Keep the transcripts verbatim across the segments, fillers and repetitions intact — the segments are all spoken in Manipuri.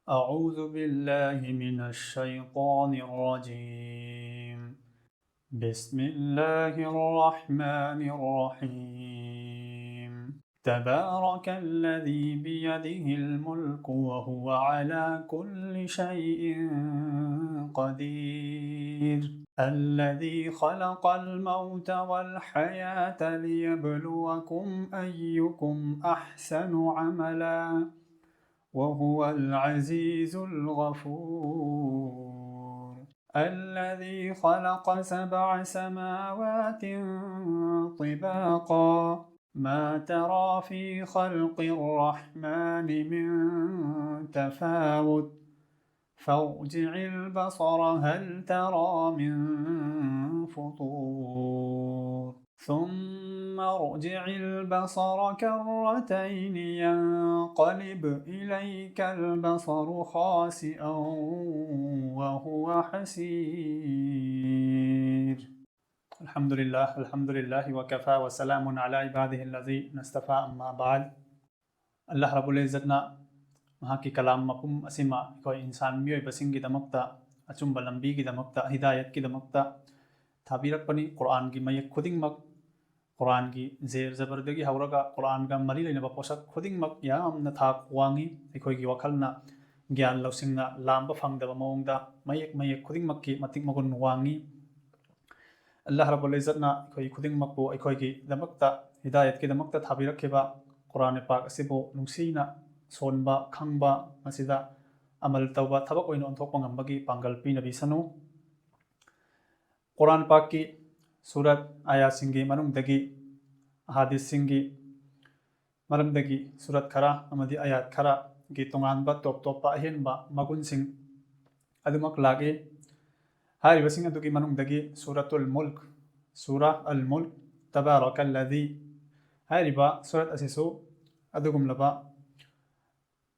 أعوذ بالله من الشيطان الرجيم. بسم الله الرحمن الرحيم. تبارك الذي بيده الملك وهو على كل شيء قدير. الذي خلق الموت والحياة ليبلوكم أيكم أحسن عملا وهو العزيز الغفور. الذي خلق سبع سماوات طباقا ما ترى في خلق الرحمن من تفاوت فارجع البصر هل ترى من فطور ثم ارجع البصر كرتين ينقلب إليك البصر خاسئا وهو حسير. الحمد لله، الحمد لله وكفى وسلام على عباده الذين اصطفى، أما بعد. ꯑꯜꯂꯥꯍ ꯔꯕꯨꯜ ꯏꯖꯠꯅ ꯃꯍꯥꯛꯀꯤ ꯀꯂꯥꯝ ꯃꯄꯨꯝ ꯑꯁꯤꯃ ꯑꯩꯈꯣꯏ ꯏꯟꯁꯥꯟ ꯃꯤꯑꯣꯏꯕꯁꯤꯡꯒꯤꯗꯃꯛꯇ, ꯑꯆꯨꯝꯕ ꯂꯝꯕꯤꯒꯤꯗꯃꯛꯇ, ꯍꯤꯗꯥꯌꯠꯀꯤꯗꯃꯛꯇ ꯊꯥꯕꯤꯔꯛꯄꯅꯤ꯫ ꯀꯨꯔꯥꯟꯒꯤ ꯃꯌꯦꯛ ꯈꯨꯗꯤꯡꯃꯛ, ꯀꯨꯔꯥꯟꯒꯤ ꯖꯦꯔ ꯖꯕꯔꯗꯒꯤ ꯍꯧꯔꯒ ꯀꯨꯔꯥꯟꯒ ꯃꯔꯤ ꯂꯩꯅꯕ ꯄꯣꯠꯁꯛ ꯈꯨꯗꯤꯡꯃꯛ ꯌꯥꯝꯅ ꯊꯥꯛ ꯋꯥꯡꯉꯤ꯫ ꯑꯩꯈꯣꯏꯒꯤ ꯋꯥꯈꯜꯅ ꯒ꯭ꯌꯥꯟ ꯂꯧꯁꯤꯡꯅ ꯂꯥꯝꯕ ꯐꯪꯗꯕ ꯃꯑꯣꯡꯗ ꯃꯌꯦꯛ ꯃꯌꯦꯛ ꯈꯨꯗꯤꯡꯃꯛꯀꯤ ꯃꯇꯤꯛ ꯃꯒꯨꯟ ꯋꯥꯡꯉꯤ꯫ ꯑꯜꯂꯥꯍ ꯔꯕꯨꯜ ꯏꯖꯠꯅ ꯑꯩꯈꯣꯏ ꯈꯨꯗꯤꯡꯃꯛꯄꯨ ꯑꯩꯈꯣꯏꯒꯤꯗꯃꯛꯇ, ꯍꯤꯗꯥꯌꯠꯀꯤꯗꯃꯛꯇ ꯊꯥꯕꯤꯔꯛꯈꯤꯕ ꯀꯨꯔꯥꯟ ꯄꯥꯛ ꯑꯁꯤꯕꯨ ꯅꯨꯡꯁꯤꯅ ꯁꯣꯟꯕ, ꯈꯪꯕ, ꯃꯁꯤꯗ ꯑꯃꯜ ꯇꯧꯕ, ꯊꯕꯛ ꯑꯣꯏꯅ ꯑꯣꯟꯊꯣꯛꯄ ꯉꯝꯕꯒꯤ ꯄꯥꯡꯒꯜ ꯄꯤꯅꯕꯤꯁꯅꯨ꯫ ꯀꯨꯔꯥꯟ ꯄꯥꯛꯀꯤ ꯁꯨꯔꯠ ꯑꯥꯌꯥꯁꯤꯡꯒꯤ ꯃꯅꯨꯡꯗꯒꯤ, ꯑꯍꯥꯗꯤꯁꯁꯤꯡꯒꯤ ꯃꯔꯝꯗꯒꯤ ꯁꯨꯔꯠ ꯈꯔ ꯑꯃꯗꯤ ꯑꯥꯌꯥꯠ ꯈꯔꯒꯤ ꯇꯣꯉꯥꯟꯕ ꯇꯣꯞ ꯇꯣꯞꯄ ꯑꯍꯦꯟꯕ ꯃꯒꯨꯟꯁꯤꯡ ꯑꯗꯨꯃꯛ ꯂꯥꯛꯏ꯫ ꯍꯥꯏꯔꯤꯕꯁꯤꯡ ꯑꯗꯨꯒꯤ ꯃꯅꯨꯡꯗꯒꯤ ꯁꯨꯔꯠ ꯑꯜ ꯃꯨꯜꯛ, ꯁꯨꯔꯥ ꯑꯜ ꯃꯨꯜꯛ, ꯇꯕꯥꯔꯀꯜꯂꯗꯤ ꯍꯥꯏꯔꯤꯕ ꯁꯨꯔꯠ ꯑꯁꯤꯁꯨ ꯑꯗꯨꯒꯨꯝꯂꯕ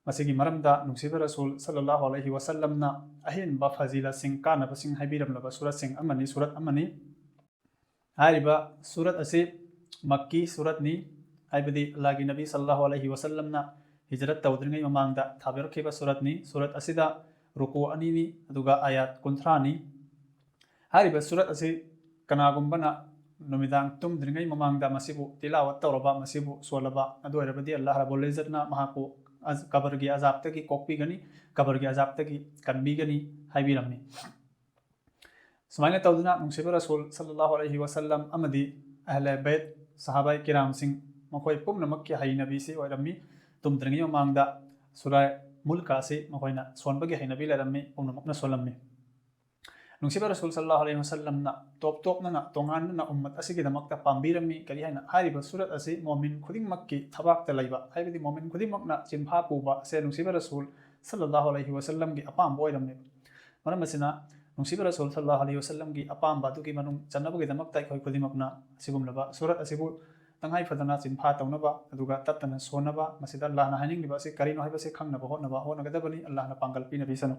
ꯃꯁꯤꯒꯤ ꯃꯔꯝꯗ ꯅꯨꯡꯁꯤꯕ ꯔꯁꯨꯜ ꯁꯜꯂꯜꯂꯥꯍꯨ ꯑꯂꯩꯍꯤ ꯋꯥꯁꯜꯂꯝꯅ ꯑꯍꯦꯟꯕ ꯐꯖꯤꯂꯠꯁꯤꯡ, ꯀꯥꯟꯅꯕꯁꯤꯡ ꯍꯥꯏꯕꯤꯔꯝꯂꯕ ꯁꯨꯔꯠꯁꯤꯡ ꯑꯃꯅꯤ, ꯁꯨꯔꯠ ꯑꯃꯅꯤ꯫ ꯍꯥꯏꯔꯤꯕ ꯁꯨꯔꯠ ꯑꯁꯤ ꯃꯛꯀꯤ ꯁꯨꯔꯠꯅꯤ, ꯍꯥꯏꯕꯗꯤ ꯑꯜꯂꯥꯍꯒꯤ ꯅꯕꯤ ꯁꯜꯂꯜꯂꯥꯍꯨ ꯑꯂꯩꯍꯤ ꯋꯥꯁꯜꯂꯝꯅ ꯍꯤꯖꯔꯠ ꯇꯧꯗ꯭ꯔꯤꯉꯩ ꯃꯃꯥꯡꯗ ꯊꯥꯕꯤꯔꯛꯈꯤꯕ ꯁꯨꯔꯠꯅꯤ꯫ ꯁꯨꯔꯠ ꯑꯁꯤꯗ ꯔꯨꯀꯨ ꯑꯅꯤꯅꯤ, ꯑꯗꯨꯒ ꯑꯥꯌꯥꯠ ꯀꯨꯟꯊ꯭ꯔꯥꯅꯤ꯫ ꯍꯥꯏꯔꯤꯕ ꯁꯨꯔꯠ ꯑꯁꯤ ꯀꯅꯥꯒꯨꯝꯕꯅ ꯅꯨꯃꯤꯗꯥꯡ ꯇꯨꯝꯗ꯭ꯔꯤꯉꯩ ꯃꯃꯥꯡꯗ ꯃꯁꯤꯕꯨ ꯇꯤꯂꯥꯋꯠ ꯇꯧꯔꯕ, ꯃꯁꯤꯕꯨ ꯁꯣꯜꯂꯕ, ꯑꯗꯨ ꯑꯣꯏꯔꯕꯗꯤ ꯑꯜꯂꯥꯍ ꯔꯕꯨꯜ ꯏꯖꯠꯅ ꯃꯍꯥꯛꯄꯨ ꯑꯖ-, ꯀꯕꯔꯒꯤ ꯑꯖꯥꯕꯇꯒꯤ ꯀꯣꯛꯄꯤꯒꯅꯤ, ꯀꯕꯔꯒꯤ ꯑꯖꯥꯕꯇꯒꯤ ꯀꯟꯕꯤꯒꯅꯤ ꯍꯥꯏꯕꯤꯔꯝꯃꯤ꯫ ꯁꯨꯃꯥꯏꯅ ꯇꯧꯗꯨꯅ ꯅꯨꯡꯁꯤꯕ ꯔꯁꯨꯜ ꯁꯜꯂꯜꯂꯥꯍꯨ ꯑꯂꯩꯍꯤ ꯋꯁꯜꯂꯝ ꯑꯃꯗꯤ ꯑꯍꯂꯦ ꯕꯩꯠ, ꯁꯍꯥꯕꯥꯏ ꯀꯤꯔꯥꯝꯁꯤꯡ, ꯃꯈꯣꯏ ꯄꯨꯝꯅꯃꯛꯀꯤ ꯍꯩꯅꯕꯤꯁꯤ ꯑꯣꯏꯔꯝꯃꯤ꯫ ꯇꯨꯝꯗ꯭ꯔꯤꯉꯩ ꯃꯃꯥꯡꯗ ꯁꯨꯔꯥ ꯃꯨꯜꯀ ꯑꯁꯤ ꯃꯈꯣꯏꯅ ꯁꯣꯟꯕꯒꯤ ꯍꯩꯅꯕꯤ ꯂꯩꯔꯝꯃꯤ, ꯄꯨꯝꯅꯃꯛꯅ ꯁꯣꯜꯂꯝꯃꯤ꯫ ꯅꯨꯡꯁꯤꯕ ꯔꯁꯨꯜ ꯁꯜꯂꯜꯂꯥꯍꯨ ꯑꯂꯩꯍꯤ ꯋꯁꯜꯂꯝꯅ ꯇꯣꯞ ꯇꯣꯞꯅꯅ ꯇꯣꯉꯥꯟꯅꯅ ꯎꯝꯃꯠ ꯑꯁꯤꯒꯤꯗꯃꯛꯇ ꯄꯥꯝꯕꯤꯔꯝꯃꯤ꯫ ꯀꯔꯤ ꯍꯥꯏꯅ? ꯍꯥꯏꯔꯤꯕ ꯁꯨꯔꯠ ꯑꯁꯤ ꯃꯣꯃꯤꯟ ꯈꯨꯗꯤꯡꯃꯛꯀꯤ ꯊꯕꯥꯛꯇ ꯂꯩꯕ, ꯍꯥꯏꯕꯗꯤ ꯃꯣꯃꯤꯟ ꯈꯨꯗꯤꯡꯃꯛꯅ ꯆꯤꯟꯐꯥ ꯄꯨꯕ ꯑꯁꯦ ꯅꯨꯡꯁꯤꯕ ꯔꯁꯨꯜ ꯁꯜꯂꯜꯂꯥꯍꯨ ꯑꯂꯩꯍꯤ ꯋꯁꯜꯂꯝꯒꯤ ꯑꯄꯥꯝꯕ ꯑꯣꯏꯔꯝꯃꯦꯕ꯫ ꯃꯔꯝ ꯑꯁꯤꯅ ꯅꯨꯡꯁꯤꯕ ꯔꯁꯨꯜ ꯁꯜꯂꯜꯂꯥꯍꯨ ꯑꯂꯩꯍꯤ ꯋꯁꯜꯂꯝꯒꯤ ꯑꯄꯥꯝꯕ ꯑꯗꯨꯒꯤ ꯃꯅꯨꯡ ꯆꯟꯅꯕꯒꯤꯗꯃꯛꯇ ꯑꯩꯈꯣꯏ ꯈꯨꯗꯤꯡꯃꯛꯅ ꯑꯁꯤꯒꯨꯝꯂꯕ ꯁꯨꯔꯠ ꯑꯁꯤꯕꯨ ꯇꯉꯥꯏ ꯐꯗꯅ ꯆꯤꯟꯐꯥ ꯇꯧꯅꯕ, ꯑꯗꯨꯒ ꯇꯠꯇꯅ ꯁꯣꯟꯅꯕ, ꯃꯁꯤꯗ ꯑꯜꯂꯥꯍꯅ ꯍꯥꯏꯅꯤꯡꯂꯤꯕ ꯑꯁꯤ ꯀꯔꯤꯅꯣ ꯍꯥꯏꯕꯁꯤ ꯈꯪꯅꯕ ꯍꯣꯠꯅꯕ ꯍꯣꯠꯅꯒꯗꯕꯅꯤ꯫ ꯑꯜꯂꯥꯍꯅ ꯄꯥꯡꯒꯜ ꯄꯤꯅꯕꯤꯁꯅꯨ꯫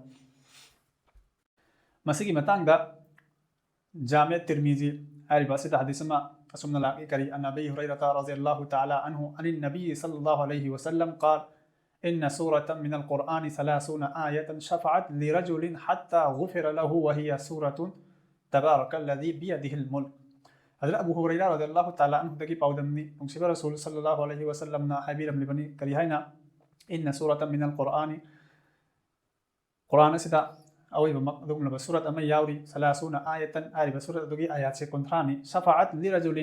ꯃꯁꯤꯒꯤ ꯃꯇꯥꯡꯗ ꯖꯥꯃꯤꯌꯥ ꯇꯤꯔꯃꯤꯖꯤ ꯍꯥꯏꯔꯤꯕ ꯑꯁꯤꯗ ꯍꯗꯤꯁ ꯑꯃ ꯑꯁꯨꯝꯅ ꯂꯥꯛꯏ, ꯀꯔꯤ? عن أبي هريرة رضي الله تعالى عنه عن النبي صلى الله عليه وسلم قال: إن سورة من القرآن ثلاثون آية شفعت لرجل حتى غفر له وهي سورة تبارك الذي بيده الملك. ꯍꯖꯔꯠ ꯑꯕꯨ ꯍꯨꯔꯩꯔꯥ ꯔꯗꯤꯌꯜꯂꯥꯍꯨ ꯇꯥꯂꯥ ꯑꯟꯍꯨꯗꯒꯤ ꯄꯥꯎꯗꯝꯅꯤ, ꯅꯨꯡꯁꯤꯕ ꯔꯁꯨꯜ ꯁꯜꯂꯜꯂꯥꯍꯨ ꯑꯂꯩꯍꯤ ꯋꯁꯜꯂꯝꯅ ꯍꯥꯏꯕꯤꯔꯝꯂꯤꯕꯅꯤ꯫ ꯀꯔꯤ ꯍꯥꯏꯅ? إن سورة من القرآن، ꯀꯨꯔꯥꯟ ꯑꯁꯤꯗ ꯑꯑꯣꯏꯕꯃꯛ ꯑꯗꯨꯒꯨꯝꯂꯕ ꯁꯨꯔꯠ ꯑꯃ ꯌꯥꯎꯔꯤ, ثلاثون آية, ꯍꯥꯏꯔꯤꯕ ꯁꯨꯔꯠ ꯑꯗꯨꯒꯤ ꯑꯥꯌꯥꯠꯁꯦ ꯀꯨꯟꯊ꯭ꯔꯥꯅꯤ꯫ شفعت لرجل,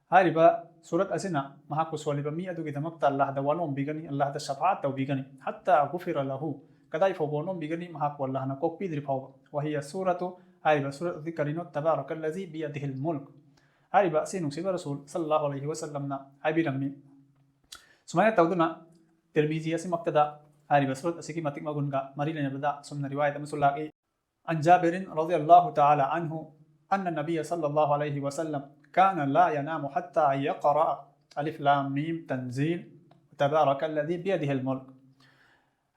ꯍꯥꯏꯔꯤꯕ ꯁꯨꯔꯠ ꯑꯁꯤꯅ ꯃꯍꯥꯛꯄꯨ ꯁꯣꯜꯂꯤꯕ ꯃꯤ ꯑꯗꯨꯒꯤꯗꯃꯛꯇ ꯑꯜꯂꯥꯍꯗ ꯋꯥꯅꯣꯝꯕꯤꯒꯅꯤ, ꯑꯜꯂꯥꯍꯗ ꯁꯐꯥꯠ ꯇꯧꯕꯤꯒꯅꯤ꯫ حتى غفر له, ꯀꯗꯥꯏ ꯐꯥꯎꯕ ꯋꯥꯅꯣꯝꯕꯤꯒꯅꯤ? ꯃꯍꯥꯛꯄꯨ ꯑꯜꯂꯥꯍꯅ ꯀꯣꯛꯄꯤꯗ꯭ꯔꯤ ꯐꯥꯎꯕ꯫ وهي سورة, ꯍꯥꯏꯔꯤꯕ ꯁꯨꯔꯠ ꯑꯗꯨꯗꯤ ꯀꯔꯤꯅꯣ? تبارك الذي بيده الملك. ꯍꯥꯏꯔꯤꯕ ꯑꯁꯤ ꯅꯨꯡꯁꯤꯕ ꯔꯁꯨꯜ ꯁꯜꯂꯜꯂꯥꯍꯨ ꯑꯂꯩꯍꯤ ꯋꯁꯜꯂꯝꯅ ꯍꯥꯏꯕꯤꯔꯝꯃꯤ꯫ ꯁꯨꯃꯥꯏꯅ ꯇꯧꯗꯨꯅ ꯇꯤꯔꯃꯤꯖꯤ ꯑꯁꯤꯃꯛꯇꯗ ꯍꯥꯏꯔꯤꯕ ꯁꯨꯔꯠ ꯑꯁꯤꯒꯤ ꯃꯇꯤꯛ ꯃꯒꯨꯟꯒ ꯃꯔꯤ ꯂꯩꯅꯕꯗ ꯑꯁꯨꯝꯅ ꯔꯤꯋꯥꯌꯠ ꯑꯃꯁꯨ ꯂꯥꯛꯏ꯫ عن جابر رضي الله تعالى عنه أن النبي صلى الله عليه وسلم كان لا ينام حتى يقرأ ألف لام ميم تنزيل تبارك الذي بيده الملك.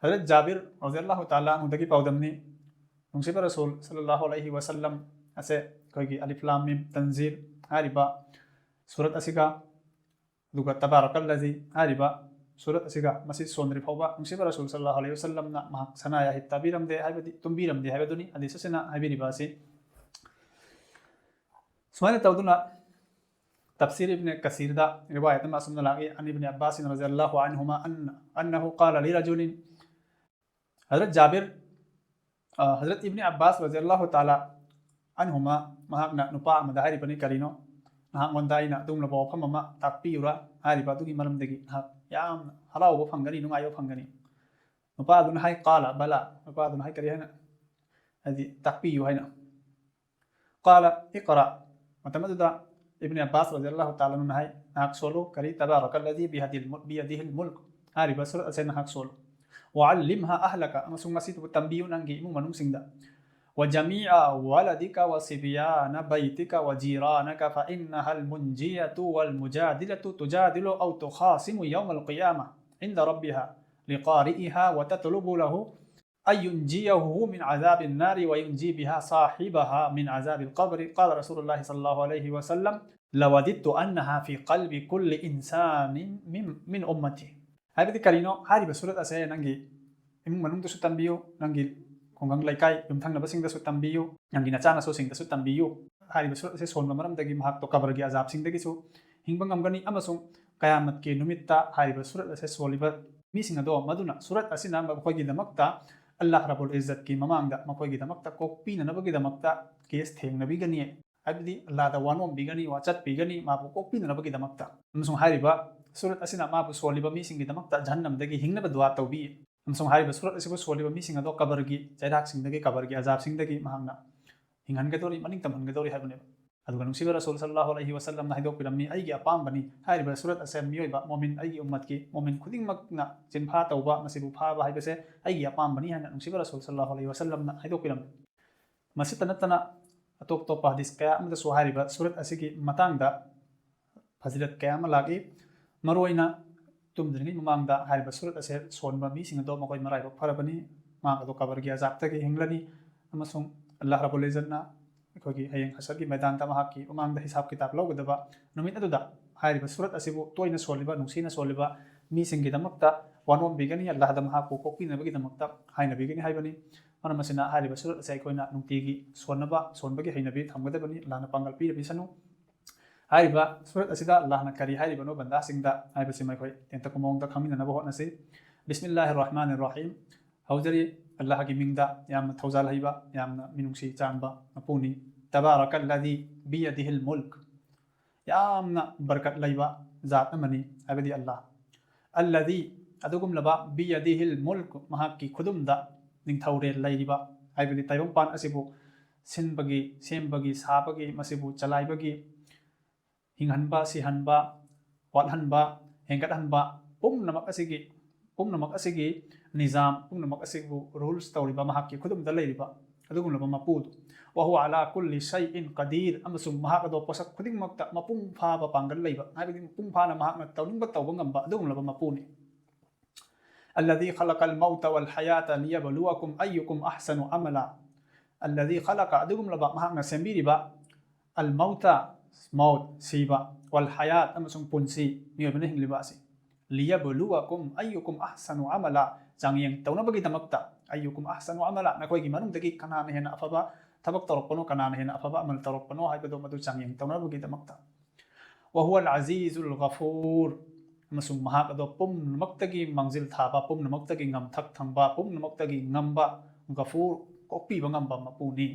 ꯍꯖꯔꯠ ꯖꯥꯕꯤꯔ ꯔꯗꯤꯌꯜꯂꯥꯍꯨ ꯇꯥꯂꯥ ꯑꯟꯍꯨꯗꯒꯤ ꯄꯥꯎꯗꯝꯅꯤ, ꯅꯨꯡꯁꯤꯕ ꯔꯁꯨꯜ ꯁꯜꯂꯜꯂꯥꯍꯨ ꯑꯂꯩꯍꯤ ꯋꯁꯜꯂꯝ ꯑꯁꯦ ꯑꯩꯈꯣꯏꯒꯤ ꯑꯂꯤꯐ ꯂꯥꯝ ꯃꯤꯝ ꯇꯟꯖꯤꯜ ꯍꯥꯏꯔꯤꯕ ꯁꯨꯔꯠ ꯑꯁꯤꯒ, ꯑꯗꯨꯒ ꯇꯕꯥꯔꯀꯜꯂꯖꯤ ꯍꯥꯏꯔꯤꯕ ꯁꯨꯔꯠ ꯑꯁꯤꯒ ꯃꯁꯤ ꯁꯣꯟꯗ꯭ꯔꯤ ꯐꯥꯎꯕ ꯅꯨꯡꯁꯤꯕ ꯔꯁꯨꯜ ꯁꯜꯂꯥꯍꯨ ꯑꯂꯩꯍꯤ ꯋꯁꯜꯂꯝꯅ ꯃꯍꯥꯛ ꯁꯅꯥ ꯌꯥꯍꯤꯞ ꯇꯥꯕꯤꯔꯝꯗꯦ ꯍꯥꯏꯕꯗꯤ ꯇꯨꯝꯕꯤꯔꯝꯗꯦ ꯍꯥꯏꯕꯗꯨꯅꯤ ꯍꯗꯤꯁ ꯑꯁꯤꯅ ꯍꯥꯏꯕꯤꯔꯤꯕ ꯑꯁꯤ꯫ ꯁꯨꯃꯥꯏꯅ ꯇꯧꯗꯨꯅ ꯇꯐꯁꯤꯔ ꯏꯕꯅꯦ ꯀꯁꯤꯔꯗ ꯔꯤꯋꯥꯌꯠ ꯑꯃ ꯑꯁꯨꯝꯅ ꯂꯥꯛꯏ, "ꯑꯟ ꯏꯕꯅꯦ ꯑꯕꯥꯁꯤꯟ ꯔꯖꯤꯌꯜꯂꯥꯍꯨ ꯑꯟꯍꯨꯃꯥ ꯑꯟ-, ꯑꯟꯅꯍꯨ ꯀꯥꯂ ꯂꯤꯔꯖꯨꯂꯤꯟ", ꯍꯖꯔꯠ ꯖꯥꯕꯤꯔ, ꯑ, ꯍꯖꯔꯠ ꯏꯕꯅꯦ ꯑꯕꯥꯁ ꯔꯖꯤꯌꯜꯂꯥꯍꯨ ꯇꯥꯂꯥ ꯑꯟꯍꯨꯃꯥ, ꯃꯍꯥꯛꯅ ꯅꯨꯄꯥ ꯑꯃꯗ ꯍꯥꯏꯔꯤꯕꯅꯤ, "ꯀꯔꯤꯅꯣ? ꯅꯍꯥꯛꯉꯣꯟꯗ ꯑꯩꯅ ꯑꯗꯨꯒꯨꯝꯂꯕ ꯋꯥꯐꯝ ꯑꯃ ꯇꯥꯛꯄꯤꯌꯨꯔꯥ?" ꯍꯥꯏꯔꯤꯕ ꯑꯗꯨꯒꯤ ꯃꯔꯝꯗꯒꯤ ꯅꯍꯥꯛ ꯌꯥꯝꯅ ꯍꯔꯥꯎꯕ ꯐꯪꯒꯅꯤ, ꯅꯨꯡꯉꯥꯏꯕ ꯐꯪꯒꯅꯤ꯫ ꯅꯨꯄꯥꯗꯨꯅ ꯍꯥꯏ, "ꯀꯥꯂ ꯕꯂꯥ", ꯅꯨꯄꯥꯗꯨꯅ ꯍꯥꯏ ꯀꯔꯤ ꯍꯥꯏꯅ? ꯍꯥꯏꯗꯤ ꯇꯥꯛꯄꯤꯌꯨ ꯍꯥꯏꯅ꯫ ꯀꯥꯂ ꯏꯛꯔꯥ꯫ ꯃꯇꯝ ꯑꯗꯨꯗ ꯏꯕꯅꯦ ꯑꯕꯥꯁ ꯔꯖꯤꯌꯜꯂꯥꯍꯨ ꯇꯥꯂꯥ ꯑꯟꯍꯨꯅ ꯍꯥꯏ, "ꯅꯍꯥꯛ ꯁꯣꯜꯂꯨ, ꯀꯔꯤ? "ꯇꯕꯥꯔꯀꯜꯂꯗꯤ ꯕꯤꯌꯗꯤꯜ ꯃꯨꯜ-, ꯕꯤꯌꯗꯤꯍꯤꯜ ꯃꯨꯜꯛ" ꯍꯥꯏꯔꯤꯕ ꯁꯨꯔꯠ ꯑꯁꯦ ꯅꯍꯥꯛ ꯁꯣꯜꯂꯨ꯫ "ꯋꯥꯜꯂꯤꯝꯍꯥ ꯑꯍꯂꯀ", ꯑꯃꯁꯨꯡ ꯃꯁꯤꯕꯨ ꯇꯝꯕꯤꯌꯨ ꯅꯪꯒꯤ ꯏꯃꯨꯡ ꯃꯅꯨꯡꯁꯤꯡꯗ꯫ "وجميع ولدك وصبيان بيتك وجيرانك فإنها المنجية والمجادلة تجادل أو تخاصم يوم القيامة عند ربها لقارئها وتطلب له أن ينجيه من عذاب النار وينجي بها صاحبها من عذاب القبر." قال رسول الله صلى الله عليه وسلم: "لوددت أنها في قلب كل إنسان من، من أمتي." ꯍꯥꯏꯕꯗꯤ ꯀꯔꯤꯅꯣ? ꯍꯥꯏꯔꯤꯕ ꯁꯨꯔꯠ ꯑꯁꯦ ꯅꯪꯒꯤ ꯏꯃꯨꯡ ꯃꯅꯨꯡꯗꯁꯨ ꯇꯝꯕꯤꯌꯨ, ꯅꯪꯒꯤ ꯈꯨꯡꯒꯪ ꯂꯩꯀꯥꯏ ꯌꯨꯝꯊꯪꯅꯕꯁꯤꯡꯗꯁꯨ ꯇꯝꯕꯤꯌꯨ, ꯅꯪꯒꯤ ꯅꯆꯥꯅꯁꯨꯁꯤꯡꯗꯁꯨ ꯇꯝꯕꯤꯌꯨ꯫ ꯍꯥꯏꯔꯤꯕ ꯁꯨꯔꯠ ꯑꯁꯦ ꯁꯣꯟꯕ ꯃꯔꯝꯗꯒꯤ ꯃꯍꯥꯛꯇꯣ ꯀꯕꯔꯒꯤ ꯑꯖꯥꯕꯁꯤꯡꯗꯒꯤꯁꯨ ꯍꯤꯡꯕ ꯉꯝꯒꯅꯤ, ꯑꯃꯁꯨꯡ ꯀꯌꯥꯃꯠꯀꯤ ꯅꯨꯃꯤꯠꯇ ꯍꯥꯏꯔꯤꯕ ꯁꯨꯔꯠ ꯑꯁꯦ ꯁꯣꯜꯂꯤꯕ ꯃꯤꯁꯤꯡ ꯑꯗꯣ, ꯃꯗꯨꯅ ꯁꯨꯔꯠ ꯑꯁꯤꯅ ꯃꯈꯣꯏꯒꯤꯗꯃꯛꯇ ꯑꯜꯂꯥꯍ ꯔꯕꯨꯜ ꯏꯖꯠꯀꯤ ꯃꯃꯥꯡꯗ ꯃꯈꯣꯏꯒꯤꯗꯃꯛꯇ ꯀꯣꯛꯄꯤꯅꯅꯕꯒꯤꯗꯃꯛꯇ ꯀꯦꯁ ꯊꯦꯡꯅꯕꯤꯒꯅꯤ, ꯍꯥꯏꯕꯗꯤ ꯑꯜꯂꯥꯍꯗ ꯋꯥ ꯅꯣꯝꯕꯤꯒꯅꯤ, ꯋꯥ ꯆꯠꯄꯤꯒꯅꯤ, ꯃꯥꯕꯨ ꯀꯣꯛꯄꯤꯅꯅꯕꯒꯤꯗꯃꯛꯇ꯫ ꯑꯃꯁꯨꯡ ꯍꯥꯏꯔꯤꯕ ꯁꯨꯔꯠ ꯑꯁꯤꯅ ꯃꯥꯕꯨ ꯁꯣꯜꯂꯤꯕ ꯃꯤꯁꯤꯡꯒꯤꯗꯃꯛꯇ ꯖꯍꯟꯅꯝꯗꯒꯤ ꯍꯤꯡꯅꯕ ꯗꯨꯋꯥ ꯇꯧꯕꯤ꯫ ꯑꯃꯁꯨꯡ ꯍꯥꯏꯔꯤꯕ ꯁꯨꯔꯠ ꯑꯁꯤꯕꯨ ꯁꯣꯜꯂꯤꯕ ꯃꯤꯁꯤꯡ ꯑꯗꯣ ꯀꯕꯔꯒꯤ ꯆꯩꯔꯥꯛꯁꯤꯡꯗꯒꯤ, ꯀꯕꯔꯒꯤ ꯑꯖꯥꯕꯁꯤꯡꯗꯒꯤ ꯃꯍꯥꯛꯅ ꯍꯤꯡꯍꯟꯒꯗꯧꯔꯤ, ꯃꯅꯤꯡ ꯇꯝꯍꯟꯒꯗꯧꯔꯤ ꯍꯥꯏꯕꯅꯦꯕ꯫ ꯑꯗꯨꯒ ꯅꯨꯡꯁꯤꯕ ꯔꯁꯨꯜ ꯁꯜꯂꯥꯍꯨ ꯑꯂꯩꯍꯤ ꯋꯁꯜꯂꯝꯅ ꯍꯥꯏꯗꯣꯛꯄꯤꯔꯝꯃꯤ, "ꯑꯩꯒꯤ ꯑꯄꯥꯝꯕꯅꯤ", ꯍꯥꯏꯔꯤꯕ ꯁꯨꯔꯠ ꯑꯁꯦ ꯃꯤꯑꯣꯏꯕ ꯃꯣꯃꯤꯟ, ꯑꯩꯒꯤ ꯎꯝꯃꯠꯀꯤ ꯃꯣꯃꯤꯟ ꯈꯨꯗꯤꯡꯃꯛꯅ ꯆꯤꯟꯐꯥ ꯇꯧꯕ, ꯃꯁꯤꯕꯨ ꯐꯥꯕ ꯍꯥꯏꯕꯁꯦ ꯑꯩꯒꯤ ꯑꯄꯥꯝꯕꯅꯤ ꯍꯥꯏꯅ ꯅꯨꯡꯁꯤꯕ ꯔꯁꯨꯜ ꯁꯜꯂꯥꯍꯨ ꯑꯂꯩꯍꯤ ꯋꯁꯜꯂꯝꯅ ꯍꯥꯏꯗꯣꯛꯄꯤꯔꯝꯃꯤ꯫ ꯃꯁꯤꯇ ꯅꯠꯇꯅ ꯑꯇꯣꯞ ꯑꯇꯣꯞꯄ ꯍꯗꯤꯁ ꯀꯌꯥ ꯑꯃꯗꯁꯨ ꯍꯥꯏꯔꯤꯕ ꯁꯨꯔꯠ ꯑꯁꯤꯒꯤ ꯃꯇꯥꯡꯗ ꯐꯖꯤꯂꯠ ꯀꯌꯥ ꯑꯃ ꯂꯥꯛꯏ꯫ ꯃꯔꯨꯑꯣꯏꯅ ꯇꯨꯝꯗ꯭ꯔꯤꯉꯩ ꯃꯃꯥꯡꯗ ꯍꯥꯏꯔꯤꯕ ꯁꯨꯔꯠ ꯑꯁꯦ ꯁꯣꯟꯕ ꯃꯤꯁꯤꯡ ꯑꯗꯣ ꯃꯈꯣꯏ ꯃꯔꯥꯏꯕꯛ ꯐꯔꯕꯅꯤ, ꯃꯍꯥꯛ ꯑꯗꯣ ꯀꯕꯔꯒꯤ ꯑꯖꯥꯕꯇꯒꯤ ꯍꯤꯡꯂꯅꯤ, ꯑꯃꯁꯨꯡ ꯑꯜꯂꯥꯍ ꯔꯕꯨꯜ ꯏꯖꯠꯅ ꯑꯩꯈꯣꯏꯒꯤ ꯍꯌꯦꯡ ꯍꯁꯔꯒꯤ ꯃꯩꯗꯥꯟꯗ ꯃꯍꯥꯛꯀꯤ ꯃꯃꯥꯡꯗ ꯍꯤꯁꯥꯕ ꯀꯤꯇꯥꯕ ꯂꯧꯒꯗꯕ ꯅꯨꯃꯤꯠ ꯑꯗꯨꯗ ꯍꯥꯏꯔꯤꯕ ꯁꯨꯔꯠ ꯑꯁꯤꯕꯨ ꯇꯣꯏꯅ ꯁꯣꯜꯂꯤꯕ, ꯅꯨꯡꯁꯤꯅ ꯁꯣꯜꯂꯤꯕ ꯃꯤꯁꯤꯡꯒꯤꯗꯃꯛꯇ ꯋꯥꯅꯣꯝꯕꯤꯒꯅꯤ, ꯑꯜꯂꯥꯍꯗ ꯃꯍꯥꯛꯄꯨ ꯀꯣꯛꯄꯤꯅꯕꯒꯤꯗꯃꯛꯇ ꯍꯥꯏꯅꯕꯤꯒꯅꯤ ꯍꯥꯏꯕꯅꯤ꯫ ꯃꯔꯝ ꯑꯁꯤꯅ ꯍꯥꯏꯔꯤꯕ ꯁꯨꯔꯠ ꯑꯁꯤ ꯑꯩꯈꯣꯏꯅ ꯅꯨꯡꯇꯤꯒꯤ ꯁꯣꯟꯅꯕ, ꯁꯣꯟꯕꯒꯤ ꯍꯩꯅꯕꯤ ꯊꯝꯒꯗꯕꯅꯤ꯫ ꯑꯜꯂꯥꯍꯅ ꯄꯥꯡꯒꯜ ꯄꯤꯔꯕꯤꯁꯅꯨ꯫ ꯍꯥꯏꯔꯤꯕ ꯁꯨꯔꯠ ꯑꯁꯤꯗ ꯑꯜꯂꯥꯍꯅ ꯀꯔꯤ ꯍꯥꯏꯔꯤꯕꯅꯣ ꯕꯟꯗꯥꯁꯤꯡꯗ ꯍꯥꯏꯕꯁꯤꯃ ꯑꯩꯈꯣꯏ ꯇꯦꯟꯇꯛꯄ ꯃꯑꯣꯡꯗ ꯈꯪꯃꯤꯟꯅꯅꯕ ꯍꯣꯠꯅꯁꯤ꯫ ꯕꯤꯁꯃꯤꯜꯂꯥꯍꯤꯔ ꯔꯍꯃꯥꯅꯤꯔ ꯔꯍꯤꯝ꯫ ꯍꯧꯖꯔꯤ ꯑꯜꯂꯥꯍꯒꯤ ꯃꯤꯡꯗ, ꯌꯥꯝꯅ ꯊꯧꯖꯥꯜ ꯍꯩꯕ, ꯌꯥꯝꯅ ꯃꯤꯅꯨꯡꯁꯤ ꯆꯥꯟꯕ ꯃꯄꯨꯅꯤ꯫ ꯇꯕꯥꯔꯀꯜꯂꯗꯤ ꯕꯤꯌꯗꯤꯍꯤꯜ ꯃꯨꯜꯛ꯫ ꯌꯥꯝꯅ ꯕꯔꯀꯠ ꯂꯩꯕ ꯖꯥꯠ ꯑꯃꯅꯤ, ꯍꯥꯏꯕꯗꯤ ꯑꯜꯂꯥꯍ꯫ ꯑꯜꯂꯗꯤ, ꯑꯗꯨꯒꯨꯝꯂꯕ, ꯕꯤꯌꯗꯤꯍꯤꯜ ꯃꯨꯜꯛ, ꯃꯍꯥꯛꯀꯤ ꯈꯨꯗꯨꯝꯗ ꯅꯤꯡꯊꯧꯔꯦꯜ ꯂꯩꯔꯤꯕ, ꯍꯥꯏꯕꯗꯤ ꯇꯥꯏꯕꯪꯄꯥꯟ ꯑꯁꯤꯕꯨ ꯁꯤꯟꯕꯒꯤ, ꯁꯦꯝꯕꯒꯤ, ꯁꯥꯕꯒꯤ, ꯃꯁꯤꯕꯨ ꯆꯂꯥꯏꯕꯒꯤ, ꯍꯤꯡꯍꯟꯕ, ꯁꯤꯍꯟꯕ, ꯋꯥꯠꯍꯟꯕ, ꯍꯦꯟꯒꯠꯍꯟꯕ, ꯄꯨꯝꯅꯃꯛ ꯑꯁꯤꯒꯤ, ꯄꯨꯝꯅꯃꯛ ꯑꯁꯤꯒꯤ ꯅꯤꯖꯥꯝ, ꯄꯨꯝꯅꯃꯛ ꯑꯁꯤꯕꯨ ꯔꯨꯜꯁ ꯇꯧꯔꯤꯕ ꯃꯍꯥꯛꯀꯤ ꯈꯨꯗꯨꯝꯗ ꯂꯩꯔꯤꯕ ꯑꯗꯨꯒꯨꯝꯂꯕ ꯃꯄꯨꯗꯨ꯫ ꯋꯥꯍꯨꯋ ꯑꯂꯥ ꯀꯨꯜꯂꯤ ꯁꯩꯏꯟ ꯀꯗꯤꯔ, ꯑꯃꯁꯨꯡ ꯃꯍꯥꯛ ꯑꯗꯣ ꯄꯣꯠꯁꯛ ꯈꯨꯗꯤꯡꯃꯛꯇ ꯃꯄꯨꯡ ꯐꯥꯕ ꯄꯥꯡꯒꯜ ꯂꯩꯕ, ꯍꯥꯏꯕꯗꯤ ꯃꯄꯨꯡ ꯐꯥꯅ ꯃꯍꯥꯛꯅ ꯇꯧꯅꯤꯡꯕ ꯇꯧꯕ ꯉꯝꯕ ꯑꯗꯨꯒꯨꯝꯂꯕ ꯃꯄꯨꯅꯤ꯫ الذي خلق الموت والحياة ليبلوكم أيكم أحسن عملا. الذي خلق, ꯑꯗꯨꯒꯨꯝꯂꯕ ꯃꯍꯥꯛꯅ ꯁꯦꯝꯕꯤꯔꯤꯕ, الموت, ꯃꯧꯠ, ꯁꯤꯕ, والحياة, ꯑꯃꯁꯨꯡ ꯄꯨꯟꯁꯤ, ꯃꯤꯑꯣꯏꯕꯅ ꯍꯤꯡꯂꯤꯕ ꯑꯁꯤ, ليبلوكم أيكم أحسن عملا, ꯆꯥꯡꯌꯦꯡ ꯇꯧꯅꯕꯒꯤꯗꯃꯛꯇ, أيكم أحسن عملا, ꯅꯈꯣꯏꯒꯤ ꯃꯅꯨꯡꯗꯒꯤ ꯀꯅꯥꯅ ꯍꯦꯟꯅ ꯑꯐꯕ ꯊꯕꯛ ꯇꯧꯔꯛꯄꯅꯣ, ꯀꯅꯥꯅ ꯍꯦꯟꯅ ꯑꯐꯕ ꯑꯃꯜ ꯇꯧꯔꯛꯄꯅꯣ ꯍꯥꯏꯕꯗꯨ ꯃꯗꯨ ꯆꯥꯡꯌꯦꯡ ꯇꯧꯅꯕꯒꯤꯗꯃꯛꯇ꯫ وهو العزيز الغفور, ꯑꯃꯁꯨꯡ ꯃꯍꯥꯛ ꯑꯗꯣ ꯄꯨꯝꯅꯃꯛꯇꯒꯤ ꯃꯥꯡꯖꯤꯜ ꯊꯥꯕ, ꯄꯨꯝꯅꯃꯛꯇꯒꯤ ꯉꯝꯊꯛ ꯊꯪꯕ, ꯄꯨꯝꯅꯃꯛꯇꯒꯤ ꯉꯝꯕ, ꯒꯐꯨꯔ, ꯀꯣꯛꯄꯤꯕ ꯉꯝꯕ ꯃꯄꯨꯅꯤ꯫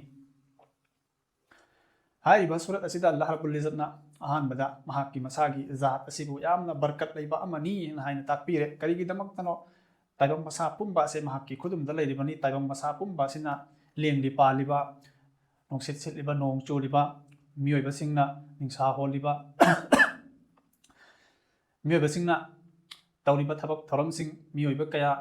ꯍꯥꯏꯔꯤꯕ ꯁꯨꯔꯠ ꯑꯁꯤꯗ ꯑꯜꯂꯥꯍ ꯔꯕꯨꯜ ꯏꯖꯠꯅ ꯑꯍꯥꯟꯕꯗ ꯃꯍꯥꯛꯀꯤ ꯃꯁꯥꯒꯤ ꯖꯥꯠ ꯑꯁꯤꯕꯨ ꯌꯥꯝꯅ ꯕꯔꯀꯠ ꯂꯩꯕ ꯑꯃꯅꯤ ꯍꯥꯏꯅ ꯇꯥꯛꯄꯤꯔꯦ꯫ ꯀꯔꯤꯒꯤꯗꯃꯛꯇꯅꯣ? ꯇꯥꯏꯕꯪ ꯃꯁꯥ ꯄꯨꯝꯕ ꯑꯁꯦ ꯃꯍꯥꯛꯀꯤ ꯈꯨꯗꯨꯝꯗ ꯂꯩꯔꯤꯕꯅꯤ꯫ ꯇꯥꯏꯕꯪ ꯃꯁꯥ ꯄꯨꯝꯕ ꯑꯁꯤꯅ ꯂꯦꯡꯂꯤ ꯄꯥꯜꯂꯤꯕ, ꯅꯨꯡꯁꯤꯠ ꯁꯤꯠꯂꯤꯕ, ꯅꯣꯡ ꯆꯨꯔꯤꯕ, ꯃꯤꯑꯣꯏꯕꯁꯤꯡꯅ ꯅꯤꯡꯁꯥ ꯍꯣꯜꯂꯤꯕ, ꯃꯤꯑꯣꯏꯕꯁꯤꯡꯅ ꯇꯧꯔꯤꯕ ꯊꯕꯛ ꯊꯧꯔꯝꯁꯤꯡ, ꯃꯤꯑꯣꯏꯕ ꯀꯌꯥ,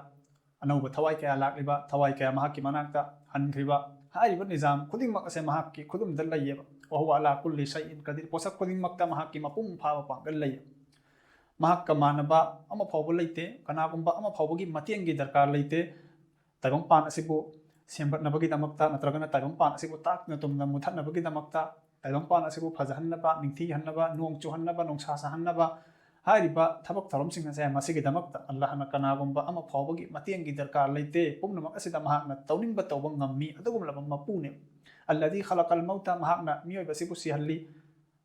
ꯑꯅꯧꯕ ꯊꯋꯥꯏ ꯀꯌꯥ ꯂꯥꯛꯂꯤꯕ, ꯊꯋꯥꯏ ꯀꯌꯥ ꯃꯍꯥꯛꯀꯤ ꯃꯅꯥꯛꯇ ꯍꯟꯈ꯭ꯔꯤꯕ, ꯍꯥꯏꯔꯤꯕ ꯅꯤꯖꯥꯝ ꯈꯨꯗꯤꯡꯃꯛ ꯑꯁꯦ ꯃꯍꯥꯛꯀꯤ ꯈꯨꯗꯨꯝꯗ ꯂꯩꯌꯦꯕ꯫ وهو على كل شيء قدير, ꯄꯣꯠꯁꯛ ꯈꯨꯗꯤꯡꯃꯛꯇ ꯃꯍꯥꯛꯀꯤ ꯃꯄꯨꯡ ꯐꯥꯕ ꯄꯥꯡꯒꯜ ꯂꯩꯌꯦꯕ꯫ ꯃꯍꯥꯛꯀ ꯃꯥꯟꯅꯕ ꯑꯃ ꯐꯥꯎꯕ ꯂꯩꯇꯦ, ꯀꯅꯥꯒꯨꯝꯕ ꯑꯃ ꯐꯥꯎꯕꯒꯤ ꯃꯇꯦꯡꯒꯤ ꯗꯔꯀꯥꯔ ꯂꯩꯇꯦ꯫ ꯇꯥꯏꯕꯪꯄꯥꯟ ꯑꯁꯤꯕꯨ ꯁꯦꯝꯒꯠꯅꯕꯒꯤꯗꯃꯛꯇ ꯅꯠꯇ꯭ꯔꯒꯅ ꯇꯥꯏꯕꯪꯄꯥꯟ ꯑꯁꯤꯕꯨ ꯇꯥꯛꯅ ꯇꯨꯝꯅ ꯃꯨꯊꯠꯅꯕꯒꯤꯗꯃꯛꯇ, ꯇꯥꯏꯕꯪꯄꯥꯟ ꯑꯁꯤꯕꯨ ꯐꯖꯍꯟꯅꯕ, ꯅꯤꯡꯊꯤꯍꯟꯅꯕ, ꯅꯣꯡ ꯆꯨꯍꯟꯅꯕ, ꯅꯨꯡꯁꯥ ꯁꯥꯍꯟꯅꯕ, ꯍꯥꯏꯔꯤꯕ ꯊꯕꯛ ꯊꯧꯔꯝꯁꯤꯡ ꯑꯁꯦ ꯃꯁꯤꯒꯤꯗꯃꯛꯇ ꯑꯜꯂꯥꯍꯅ ꯀꯅꯥꯒꯨꯝꯕ ꯑꯃ ꯐꯥꯎꯕꯒꯤ ꯃꯇꯦꯡꯒꯤ ꯗꯔꯀꯥꯔ ꯂꯩꯇꯦ꯫ ꯄꯨꯝꯅꯃꯛ ꯑꯁꯤꯗ ꯃꯍꯥꯛꯅ ꯇꯧꯅꯤꯡꯕ ꯇꯧꯕ ꯉꯝꯃꯤ꯫ ꯑꯗꯨꯒꯨꯝꯂꯕ ꯃꯄꯨꯅꯦ꯫ الذي خلق الموت, ꯃꯍꯥꯛꯅ ꯃꯤꯑꯣꯏꯕ ꯑꯁꯤꯕꯨ ꯁꯤꯍꯜꯂꯤ꯫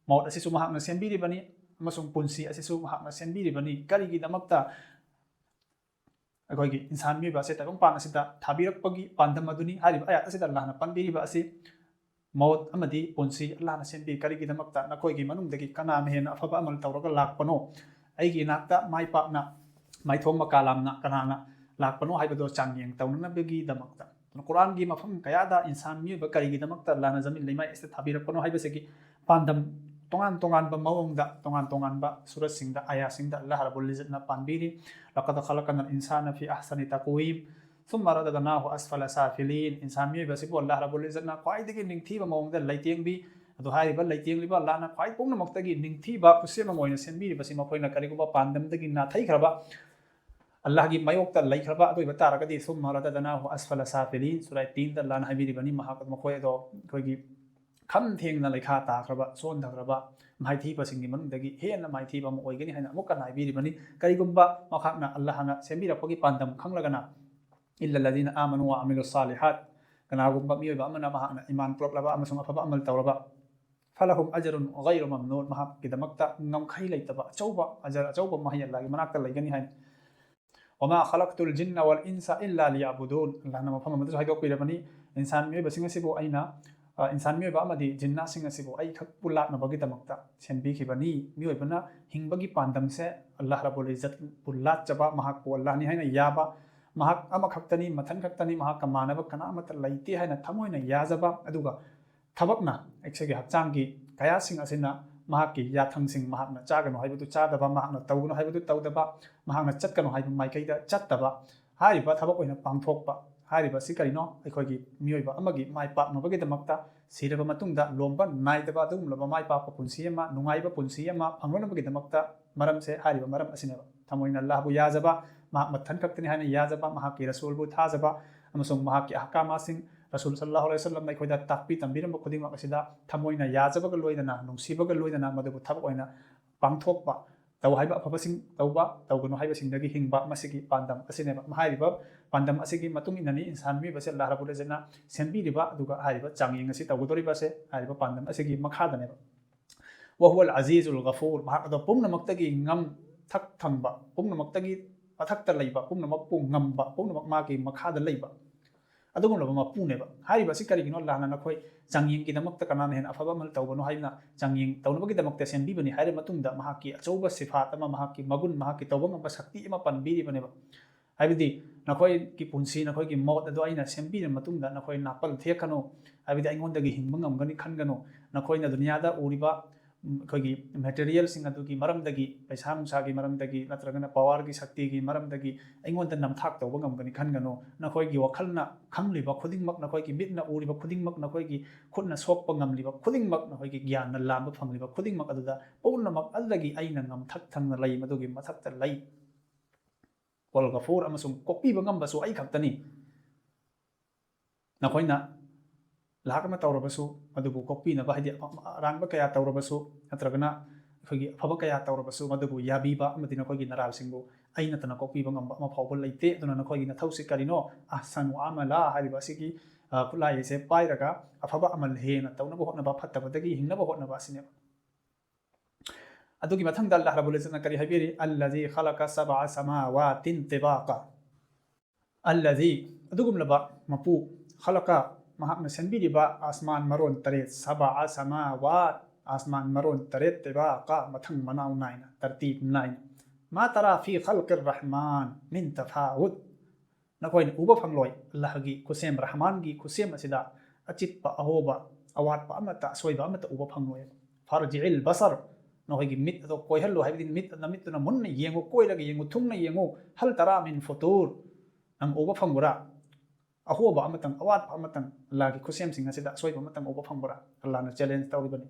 ꯃꯧꯠ ꯑꯁꯤꯁꯨ ꯃꯍꯥꯛꯅ ꯁꯦꯝꯕꯤꯔꯤꯕꯅꯤ ꯑꯃꯁꯨꯡ ꯄꯨꯟꯁꯤ ꯑꯁꯤꯁꯨ ꯃꯍꯥꯛꯅ ꯁꯦꯝꯕꯤꯔꯤꯕꯅꯤ꯫ ꯀꯔꯤꯒꯤꯗꯃꯛꯇ? ꯑꯩꯈꯣꯏꯒꯤ ꯏꯟꯁꯥꯟ ꯃꯤꯑꯣꯏꯕ ꯑꯁꯦ ꯇꯥꯏꯕꯪꯄꯥꯟ ꯑꯁꯤꯗ ꯊꯥꯕꯤꯔꯛꯄꯒꯤ ꯄꯥꯟꯗꯝ ꯑꯗꯨꯅꯤ꯫ ꯍꯥꯏꯔꯤꯕ ꯑꯥꯌꯥꯠ ꯑꯁꯤꯗ ꯑꯜꯂꯥꯍꯅ ꯄꯟꯕꯤꯔꯤꯕ ꯑꯁꯤ ꯃꯧꯠ ꯑꯃꯗꯤ ꯄꯨꯟꯁꯤ ꯑꯜꯂꯥꯍꯅ ꯁꯦꯝꯕꯤ꯫ ꯀꯔꯤꯒꯤꯗꯃꯛꯇ? ꯅꯈꯣꯏꯒꯤ ꯃꯅꯨꯡꯗꯒꯤ ꯀꯅꯥꯅ ꯍꯦꯟꯅ ꯑꯐꯕ ꯑꯃꯜ ꯇꯧꯔꯒ ꯂꯥꯛꯄꯅꯣ? ꯑꯩꯒꯤ ꯏꯅꯥꯛꯇ ꯃꯥꯏ ꯄꯥꯛꯅ, ꯃꯥꯏꯊꯣꯡ ꯃꯀꯥ ꯂꯥꯝꯅ ꯀꯅꯥꯅ ꯂꯥꯛꯄꯅꯣ ꯍꯥꯏꯕꯗꯣ ꯆꯥꯡꯌꯦꯡ ꯇꯧꯅꯅꯕꯒꯤꯗꯃꯛꯇ꯫ ꯀꯨꯔꯥꯟꯒꯤ ꯃꯐꯝ ꯀꯌꯥꯗ ꯏꯟꯁꯥꯟ ꯃꯤꯑꯣꯏꯕ ꯀꯔꯤꯒꯤꯗꯃꯛꯇ ꯑꯜꯂꯥꯍꯅ ꯖꯃꯤꯟ ꯂꯩꯃꯥꯏ ꯑꯁꯤꯗ ꯊꯥꯕꯤꯔꯛꯄꯅꯣ ꯍꯥꯏꯕꯁꯤꯒꯤ ꯄꯥꯟꯗꯝ ꯇꯣꯉꯥꯟ ꯇꯣꯉꯥꯟꯕ ꯃꯑꯣꯡꯗ, ꯇꯣꯉꯥꯟ ꯇꯣꯉꯥꯟꯕ ꯁꯨꯔꯠꯁꯤꯡꯗ, ꯑꯥꯌꯥꯁꯤꯡꯗ ꯑꯜꯂꯥꯍ ꯔꯕꯨꯜ ꯏꯖꯠꯅ ꯄꯥꯟꯕꯤꯔꯤ꯫ لقد خلقنا الإنسان في أحسن تقويم ثم رددناه أسفل سافلين꯫ ꯏꯟꯁꯥꯟ ꯃꯤꯑꯣꯏꯕ ꯑꯁꯤꯕꯨ ꯑꯜꯂꯥꯍ ꯔꯕꯨꯜ ꯏꯖꯠꯅ ꯈ꯭ꯋꯥꯏꯗꯒꯤ ꯅꯤꯡꯊꯤꯕ ꯃꯑꯣꯡꯗ ꯂꯩꯇꯦꯡꯕꯤ꯫ ꯑꯗꯨ ꯍꯥꯏꯔꯤꯕ ꯂꯩꯇꯦꯡꯂꯤꯕ ꯑꯜꯂꯥꯍꯅ ꯈ꯭ꯋꯥꯏ ꯄꯨꯝꯅꯃꯛꯇꯒꯤ ꯅꯤꯡꯊꯤꯕ ꯈꯨꯠꯁꯦꯝ ꯑꯃ ꯑꯣꯏꯅ ꯁꯦꯝꯕꯤꯔꯤꯕꯁꯤ ꯃꯈꯣꯏꯅ ꯀꯔꯤꯒꯨꯝꯕ ꯄꯥꯟꯗꯝꯗꯒꯤ ꯅꯥꯊꯩꯈ꯭ꯔꯕ, ꯑꯜꯂꯥꯍꯒꯤ ꯃꯥꯌꯣꯛꯇ ꯂꯩꯈ꯭ꯔꯕ ꯑꯗꯨ ꯑꯣꯏꯕ ꯇꯥꯔꯒꯗꯤ, ثم رددناه أسفل سافلين, ꯁꯨꯔꯥ ꯇꯤꯟꯗ ꯑꯜꯂꯥꯍꯅ ꯍꯥꯏꯕꯤꯔꯤꯕꯅꯤ, ꯃꯍꯥꯛ, ꯃꯈꯣꯏ ꯑꯗꯣ ꯑꯩꯈꯣꯏꯒꯤ ꯈꯝ ꯊꯦꯡꯅ ꯂꯩꯈꯥ ꯇꯥꯈ꯭ꯔꯕ, ꯁꯣꯟꯊꯈ꯭ꯔꯕ, ꯃꯥꯏꯊꯤꯕꯁꯤꯡꯒꯤ ꯃꯅꯨꯡꯗꯒꯤ ꯍꯦꯟꯅ ꯃꯥꯏꯊꯤꯕ ꯑꯃ ꯑꯣꯏꯒꯅꯤ ꯍꯥꯏꯅ ꯑꯃꯨꯛꯀ ꯍꯥꯏꯕꯤꯔꯤꯕꯅꯤ꯫ ꯀꯔꯤꯒꯨꯝꯕ ꯃꯍꯥꯛꯅ ꯑꯜꯂꯥꯍꯅ ꯁꯦꯝꯕꯤꯔꯛꯄꯒꯤ ꯄꯥꯟꯗꯝ ꯈꯪꯂꯒꯅ, إلا الذين آمنوا وعملوا الصالحات, ꯀꯅꯥꯒꯨꯝꯕ ꯃꯤꯑꯣꯏꯕ ꯑꯃꯅ ꯃꯍꯥꯛꯅ ꯏꯃꯥꯟ ꯄꯨꯔꯛꯂꯕ ꯑꯃꯁꯨꯡ ꯑꯐꯕ ꯑꯃꯜ ꯇꯧꯔꯕ, فلهم أجر غير ممنون, ꯃꯍꯥꯛꯀꯤꯗꯃꯛꯇ ꯉꯝꯈꯩ ꯂꯩꯇꯕ ꯑꯆꯧꯕ ꯑꯖꯔ, ꯑꯆꯧꯕ ꯃꯍꯩ ꯑꯜꯂꯥꯍꯒꯤ ꯃꯅꯥꯛꯇ ꯂꯩꯒꯅꯤ ꯍꯥꯏꯅ꯫ وما خلقت الجن والإنس إلا ليعبدون, ꯑꯜꯂꯥꯍꯅ ꯃꯐꯝ ꯑꯃꯗꯁꯨ ꯍꯥꯏꯗꯣꯛꯄꯤꯔꯕꯅꯤ, ꯏꯟꯁꯥꯟ ꯃꯤꯑꯣꯏꯕꯁꯤꯡ ꯑꯁꯤꯕꯨ ꯑꯩꯅ, ꯑ, ꯏꯟꯁꯥꯟ ꯃꯤꯑꯣꯏꯕ ꯑꯃꯗꯤ ꯖꯤꯟꯅꯥꯁꯤꯡ ꯑꯁꯤꯕꯨ ꯑꯩꯈꯛꯄꯨ ꯂꯥꯠꯅꯕꯒꯤꯗꯃꯛꯇ ꯁꯦꯝꯕꯤꯈꯤꯕꯅꯤ꯫ ꯃꯤꯑꯣꯏꯕꯅ ꯍꯤꯡꯕꯒꯤ ꯄꯥꯟꯗꯝꯁꯦ ꯑꯜꯂꯥꯍ ꯔꯕꯨꯜ ꯏꯖꯠꯄꯨ ꯂꯥꯠꯆꯕ, ꯃꯍꯥꯛꯄꯨ ꯑꯜꯂꯥꯍꯅꯤ ꯍꯥꯏꯅ ꯌꯥꯕ, ꯃꯍꯥꯛ ꯑꯃꯈꯛꯇꯅꯤ, ꯃꯊꯟ ꯈꯛꯇꯅꯤ, ꯃꯍꯥꯛꯀ ꯃꯥꯟꯅꯕ ꯀꯅꯥ ꯑꯃꯠꯇ ꯂꯩꯇꯦ ꯍꯥꯏꯅ ꯊꯃꯣꯏꯅ ꯌꯥꯖꯕ, ꯑꯗꯨꯒ ꯊꯕꯛꯅ, ꯑꯩꯈꯣꯏꯒꯤ ꯍꯛꯆꯥꯡꯒꯤ ꯀꯌꯥꯁꯤꯡ ꯑꯁꯤꯅ ꯃꯍꯥꯛꯀꯤ ꯌꯥꯊꯪꯁꯤꯡ, ꯃꯍꯥꯛꯅ ꯆꯥꯒꯅꯨ ꯍꯥꯏꯕꯗꯨ ꯆꯥꯗꯕ, ꯃꯍꯥꯛꯅ ꯇꯧꯒꯅꯨ ꯍꯥꯏꯕꯗꯨ ꯇꯧꯗꯕ, ꯃꯍꯥꯛꯅ ꯆꯠꯀꯅꯨ ꯍꯥꯏꯕ ꯃꯥꯏꯀꯩꯗ ꯆꯠꯇꯕ, ꯍꯥꯏꯔꯤꯕ ꯊꯕꯛ ꯑꯣꯏꯅ ꯄꯥꯡꯊꯣꯛꯄ꯫ ꯍꯥꯏꯔꯤꯕ ꯑꯁꯤ ꯀꯔꯤꯅꯣ? ꯑꯩꯈꯣꯏꯒꯤ ꯃꯤꯑꯣꯏꯕ ꯑꯃꯒꯤ ꯃꯥꯏ ꯄꯥꯛꯅꯕꯒꯤꯗꯃꯛꯇ, ꯁꯤꯔꯕ ꯃꯇꯨꯡꯗ ꯂꯣꯝꯕ ꯅꯥꯏꯗꯕ ꯑꯗꯨꯒꯨꯝꯂꯕ ꯃꯥꯏ ꯄꯥꯛꯄ ꯄꯨꯟꯁꯤ ꯑꯃ, ꯅꯨꯡꯉꯥꯏꯕ ꯄꯨꯟꯁꯤ ꯑꯃ ꯐꯪꯅꯅꯕꯒꯤꯗꯃꯛꯇ ꯃꯔꯝꯁꯦ, ꯍꯥꯏꯔꯤꯕ ꯃꯔꯝ ꯑꯁꯤꯅꯦꯕ꯫ ꯊꯃꯣꯏꯅ ꯑꯜꯂꯥꯍꯕꯨ ꯌꯥꯖꯕ, ꯃꯍꯥꯛ ꯃꯊꯟ ꯈꯛꯇꯅꯤ ꯍꯥꯏꯅ ꯌꯥꯖꯕ, ꯃꯍꯥꯛꯀꯤ ꯔꯁꯨꯜꯕꯨ ꯊꯥꯖꯕ, ꯑꯃꯁꯨꯡ ꯃꯍꯥꯛꯀꯤ ꯑꯍꯀꯥꯃꯥꯁꯤꯡ, ꯔꯁꯨꯜ ꯁꯜꯂꯜꯂꯥꯍꯨ ꯑꯂꯥꯏꯍꯤ ꯋꯥꯁꯜꯂꯝꯅ ꯑꯩꯈꯣꯏꯗ ꯇꯥꯛꯄꯤ ꯇꯝꯕꯤꯔꯝꯕ ꯈꯨꯗꯤꯡꯃꯛ ꯑꯁꯤꯗ ꯊꯃꯣꯏꯅ ꯌꯥꯖꯕꯒ ꯂꯣꯏꯅꯅ, ꯅꯨꯡꯁꯤꯕꯒ ꯂꯣꯏꯅꯅ ꯃꯗꯨꯕꯨ ꯊꯕꯛ ꯑꯣꯏꯅ ꯄꯥꯡꯊꯣꯛꯄ꯫ ꯇꯧ ꯍꯥꯏꯕ ꯑꯐꯕꯁꯤꯡ ꯇꯧꯕ, ꯇꯧꯒꯅꯨ ꯍꯥꯏꯕꯁꯤꯡꯗꯒꯤ ꯍꯤꯡꯕ, ꯃꯁꯤꯒꯤ ꯄꯥꯟꯗꯝ ꯑꯁꯤꯅꯦꯕ꯫ ꯍꯥꯏꯔꯤꯕ ꯄꯥꯟꯗꯝ ꯑꯁꯤꯒꯤ ꯃꯇꯨꯡ ꯏꯟꯅꯅꯤ ꯏꯟꯁꯥꯟ ꯃꯤꯑꯣꯏꯕꯁꯦ ꯑꯜꯂꯥꯍ ꯔꯕꯨꯜ ꯏꯖꯠꯅ ꯁꯦꯝꯕꯤꯔꯤꯕ, ꯑꯗꯨꯒ ꯍꯥꯏꯔꯤꯕ ꯆꯥꯡꯌꯦꯡ ꯑꯁꯤ ꯇꯧꯒꯗꯧꯔꯤꯕꯁꯦ ꯍꯥꯏꯔꯤꯕ ꯄꯥꯟꯗꯝ ꯑꯁꯤꯒꯤ ꯃꯈꯥꯗꯅꯦꯕ꯫ ꯋꯥꯍꯨꯋꯜ ꯑꯖꯤꯖꯨꯜ ꯒꯐꯨꯔ, ꯃꯍꯥꯛ ꯑꯗꯣ ꯄꯨꯝꯅꯃꯛꯇꯒꯤ ꯉꯝ ꯊꯛ ꯊꯪꯕ, ꯄꯨꯝꯅꯃꯛꯇꯒꯤ ꯃꯊꯛꯇ ꯂꯩꯕ, ꯄꯨꯝꯅꯃꯛꯄꯨ ꯉꯝꯕ, ꯄꯨꯝꯅꯃꯛ ꯃꯥꯒꯤ ꯃꯈꯥꯗ ꯂꯩꯕ ꯑꯗꯨꯒꯨꯝꯂꯕ ꯃꯄꯨꯅꯦꯕ꯫ ꯍꯥꯏꯔꯤꯕ ꯑꯁꯤ ꯀꯔꯤꯒꯤꯅꯣ? ꯑꯜꯂꯥꯍꯅ ꯅꯈꯣꯏ ꯆꯥꯡꯌꯦꯡꯒꯤꯗꯃꯛꯇ ꯀꯅꯥꯅ ꯍꯦꯟꯅ ꯑꯐꯕ ꯑꯃ ꯇꯧꯕꯅꯣ ꯍꯥꯏꯗꯨꯅ ꯆꯥꯡꯌꯦꯡ ꯇꯧꯅꯕꯒꯤꯗꯃꯛꯇ ꯁꯦꯝꯕꯤꯕꯅꯤ ꯍꯥꯏꯔ ꯃꯇꯨꯡꯗ ꯃꯍꯥꯛꯀꯤ ꯑꯆꯧꯕ ꯁꯤꯐꯥꯠ ꯑꯃ, ꯃꯍꯥꯛꯀꯤ ꯃꯒꯨꯟ, ꯃꯍꯥꯛꯀꯤ ꯇꯧꯕ ꯉꯝꯕ ꯁꯛꯇꯤ ꯑꯃ ꯄꯟꯕꯤꯔꯤꯕꯅꯦꯕ꯫ ꯍꯥꯏꯕꯗꯤ ꯅꯈꯣꯏꯒꯤ ꯄꯨꯟꯁꯤ, ꯅꯈꯣꯏꯒꯤ ꯃꯧꯠ ꯑꯗꯨ ꯑꯩꯅ ꯁꯦꯝꯕꯤꯔ ꯃꯇꯨꯡꯗ ꯅꯈꯣꯏ ꯅꯥꯄꯜ ꯊꯦꯛꯀꯅꯨ, ꯍꯥꯏꯕꯗꯤ ꯑꯩꯉꯣꯟꯗꯒꯤ ꯍꯤꯡꯕ ꯉꯝꯒꯅꯤ ꯈꯟꯒꯅꯨ, ꯅꯈꯣꯏꯅ ꯗꯨꯅꯤꯌꯥꯗ ꯎꯔꯤꯕ, ꯎꯝ, ꯑꯩꯈꯣꯏꯒꯤ ꯃꯦꯇꯔꯤꯌꯦꯜꯁꯤꯡ ꯑꯗꯨꯒꯤ ꯃꯔꯝꯗꯒꯤ, ꯄꯩꯁꯥ ꯅꯨꯡꯁꯥꯒꯤ ꯃꯔꯝꯗꯒꯤ ꯅꯠꯇ꯭ꯔꯒꯅ ꯄꯋꯥꯔꯒꯤ ꯁꯛꯇꯤꯒꯤ ꯃꯔꯝꯗꯒꯤ ꯑꯩꯉꯣꯟꯗ ꯅꯝꯊꯥꯛ ꯇꯧꯕ ꯉꯝꯒꯅꯤ ꯈꯟꯒꯅꯨ꯫ ꯅꯈꯣꯏꯒꯤ ꯋꯥꯈꯜꯅ ꯈꯪꯂꯤꯕ ꯈꯨꯗꯤꯡꯃꯛ, ꯅꯈꯣꯏꯒꯤ ꯃꯤꯠꯅ ꯎꯔꯤꯕ ꯈꯨꯗꯤꯡꯃꯛ, ꯅꯈꯣꯏꯒꯤ ꯈꯨꯠꯅ ꯁꯣꯛꯄ ꯉꯝꯂꯤꯕ ꯈꯨꯗꯤꯡꯃꯛ, ꯅꯈꯣꯏꯒꯤ ꯒ꯭ꯌꯥꯟꯅ ꯂꯥꯝꯕ ꯐꯪꯂꯤꯕ ꯈꯨꯗꯤꯡꯃꯛ ꯑꯗꯨꯗ ꯄꯨꯝꯅꯃꯛ ꯑꯗꯨꯗꯒꯤ ꯑꯩꯅ ꯉꯝꯊꯛ ꯊꯪꯅ ꯂꯩ, ꯃꯗꯨꯒꯤ ꯃꯊꯛꯇ ꯂꯩ꯫ ꯋꯥꯜ ꯒꯐꯨꯔ, ꯑꯃꯁꯨꯡ ꯀꯣꯛꯄꯤꯕ ꯉꯝꯕꯁꯨ ꯑꯩ ꯈꯛꯇꯅꯤ꯫ ꯅꯈꯣꯏꯅ ꯂꯥꯛ ꯑꯃ ꯇꯧꯔꯕꯁꯨ, ꯃꯗꯨꯕꯨ ꯀꯣꯛꯄꯤꯅꯕ, ꯍꯥꯏꯗꯤ ꯑꯔꯥꯟꯕ ꯀꯌꯥ ꯇꯧꯔꯕꯁꯨ ꯅꯠꯇ꯭ꯔꯒꯅ ꯑꯩꯈꯣꯏꯒꯤ ꯑꯐꯕ ꯀꯌꯥ ꯇꯧꯔꯕꯁꯨ, ꯃꯗꯨꯕꯨ ꯌꯥꯕꯤꯕ ꯑꯃꯗꯤ ꯅꯈꯣꯏꯒꯤ ꯅꯔꯥꯜꯁꯤꯡꯕꯨ ꯑꯩ ꯅꯠꯇꯅ ꯀꯣꯛꯄꯤꯕ ꯉꯝꯕ ꯑꯃ ꯐꯥꯎꯕ ꯂꯩꯇꯦ꯫ ꯑꯗꯨꯅ ꯅꯈꯣꯏꯒꯤ ꯅꯊꯧꯁꯤ ꯀꯔꯤꯅꯣ? ꯑꯍꯁꯅꯨ ꯑꯃꯂꯥ ꯍꯥꯏꯔꯤꯕ ꯑꯁꯤꯒꯤ, ꯑ, ꯈꯨꯠꯂꯥꯏ ꯑꯁꯦ ꯄꯥꯏꯔꯒ ꯑꯐꯕ ꯑꯃꯜ ꯍꯦꯟꯅ ꯇꯧꯅꯕ ꯍꯣꯠꯅꯕ, ꯐꯠꯇꯕꯗꯒꯤ ꯍꯤꯡꯅꯕ ꯍꯣꯠꯅꯕ ꯑꯁꯤꯅꯦꯕ꯫ ꯑꯗꯨꯒꯤ ꯃꯊꯪꯗ ꯑꯜꯂꯥꯍ ꯔꯕꯨꯜ ꯏꯖꯠꯅ ꯀꯔꯤ ꯍꯥꯏꯕꯤꯔꯤ? "ꯑꯜꯂꯖꯤ ꯈꯂꯀ ꯁꯕꯑ ꯁꯃꯥꯋꯥꯇꯤꯟ ꯇꯤꯕꯥꯀ"꯫ ꯑꯜꯂꯖꯤ, ꯑꯗꯨꯒꯨꯝꯂꯕ ꯃꯄꯨ, ꯈꯂꯀ, ꯃꯍꯥꯛꯅ ꯁꯦꯝꯕꯤꯔꯤꯕ ꯑꯁꯃꯥꯟ ꯃꯔꯣꯟ ꯇꯔꯦꯠ, ꯁꯕꯑ ꯁꯃꯥꯋꯥꯠ, ꯑꯁꯃꯥꯟ ꯃꯔꯣꯟ ꯇꯔꯦꯠ, ꯇꯤꯕꯥꯀ, ꯃꯊꯪ ꯃꯅꯥꯎ ꯅꯥꯏꯅ, ꯇꯔꯇꯤꯕ ꯅꯥꯏꯅ꯫ "ꯃꯥ ꯇꯔꯥ ꯐꯤ ꯈꯜꯀꯤꯔ ꯔꯍꯃꯥꯟ ꯃꯤꯟ ꯇꯐꯥꯋꯨꯠ"꯫ ꯅꯈꯣꯏꯅ ꯎꯕ ꯐꯪꯂꯣꯏ, ꯑꯜꯂꯥꯍꯒꯤ ꯈꯨꯠꯁꯦꯝ, ꯔꯍꯃꯥꯟꯒꯤ ꯈꯨꯠꯁꯦꯝ ꯑꯁꯤꯗ ꯑꯆꯤꯠꯄ, ꯑꯍꯣꯕ, ꯑꯋꯥꯠꯄ ꯑꯃꯠꯇ, ꯑꯁꯣꯏꯕ ꯑꯃꯠꯇ ꯎꯕ ꯐꯪꯂꯣꯏ꯫ "ꯐꯔꯖꯤꯜ ꯕꯁꯔ", ꯅꯈꯣꯏꯒꯤ ꯃꯤꯠ ꯑꯗꯣ ꯀꯣꯏꯍꯜꯂꯨ, ꯍꯥꯏꯕꯗꯤ ꯃꯤꯠ, ꯅꯃꯤꯠꯇꯨꯅ ꯃꯨꯟꯅ ꯌꯦꯡꯉꯨ, ꯀꯣꯏꯔꯒ ꯌꯦꯡꯉꯨ, ꯊꯨꯡꯅ ꯌꯦꯡꯉꯨ꯫ "ꯍꯜ ꯇꯔꯥ ꯃꯤꯟ ꯐꯨꯇꯨꯔ", ꯅꯪ ꯎꯕ ꯐꯪꯕ꯭ꯔꯥ? ꯑꯍꯣꯕ ꯑꯃꯇꯪ, ꯑꯋꯥꯠꯄ ꯑꯃꯇꯪ, ꯑꯜꯂꯥꯍꯒꯤ ꯈꯨꯠꯁꯦꯝꯁꯤꯡ ꯑꯁꯤꯗ ꯑꯁꯣꯏꯕ ꯑꯃꯇꯪ ꯎꯕ ꯐꯪꯕ꯭ꯔꯥ? ꯑꯜꯂꯥꯍꯅ ꯆꯦꯂꯦꯟꯖ ꯇꯧꯔꯤꯕꯅꯤ꯫